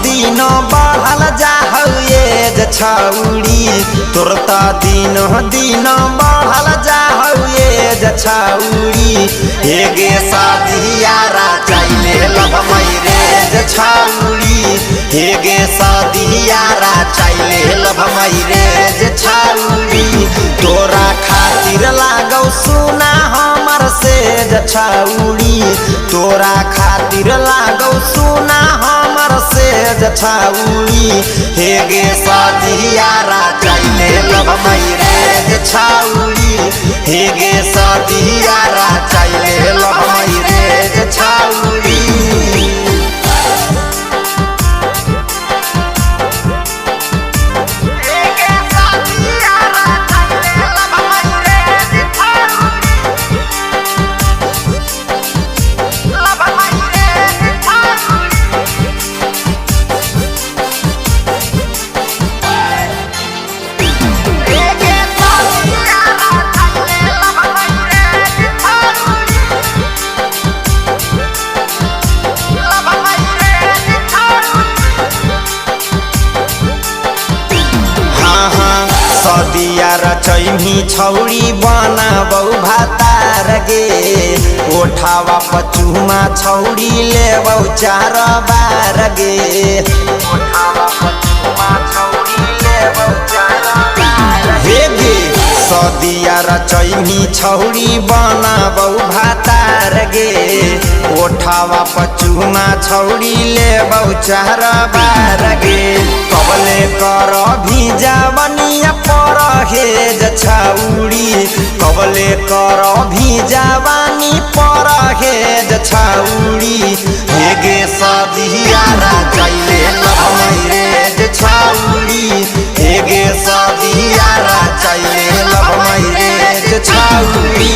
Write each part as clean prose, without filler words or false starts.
दिन बढ़ल जाहौ एज छौड़ी, तोर त दिन दिन बढ़ल जाहौ एज छौड़ी। हे गे शादिया रचैले लव मैरेज छौड़ी, हे गे शादिया रचैले लव मैरेज छौड़ी। तोरा खातिर लागौ सुना हमर सेज छौड़ी, तोरा खातिर लागौ सुना हमर सेज छौड़ी। हे गे शादिया रचैले लव मैरेज छौड़ी, हे गे शादिया रचैले लव मैरेज छौड़ी। सदिया रचैमी छौड़ी बनाबौ भातार गे, ओठावा पचुमा छौड़ी लेबौ चार बार गे, ओठावा पचुमा छौड़ी लेबौ चार बार हे गे। सदिया रचैमी छौड़ी बनाबौ भातार गे, ओठावा पचुमा छौड़ी लेबौ चार बार गे। कबले कर भी जवनिया परहेज छौड़ी, कबले कर भी जवानी परहेज छौड़ी। हे गे सदिया रचैले लव मैरेज छौड़ी, हे गे सदिया रचैले लव मैरेज छौड़ी।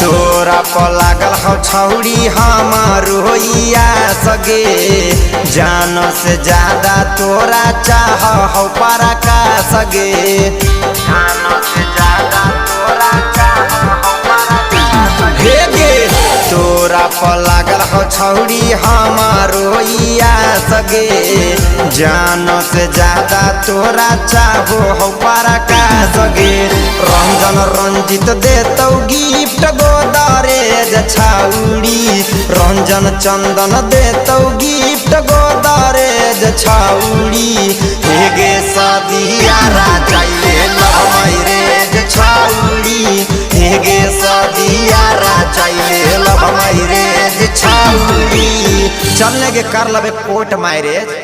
तोरा पर लागल हौ छौड़ी हमर होइया सगे, जान से ज्यादा तोरा चाह हौ पराका सगे, जान से ज्यादा तोरा चाह हौ पराका सगे गे। तोरा पर लागल हौ छौड़ी हमर होइया सगे, जान से ज्यादा तोरा चाहो हौ पराका सगे। रंजन रंजित देतौ गिफ्ट गोदरेज छौड़ी, रंजन चंदन देतौ गिफ्ट गोदरेज छौड़ी। हे गे सदिया रचैले लव मैरेज छौड़ी, हे गे सदिया रचैले लव मैरेज छौड़ी। चलने के कर लबे कोर्ट मैरेज।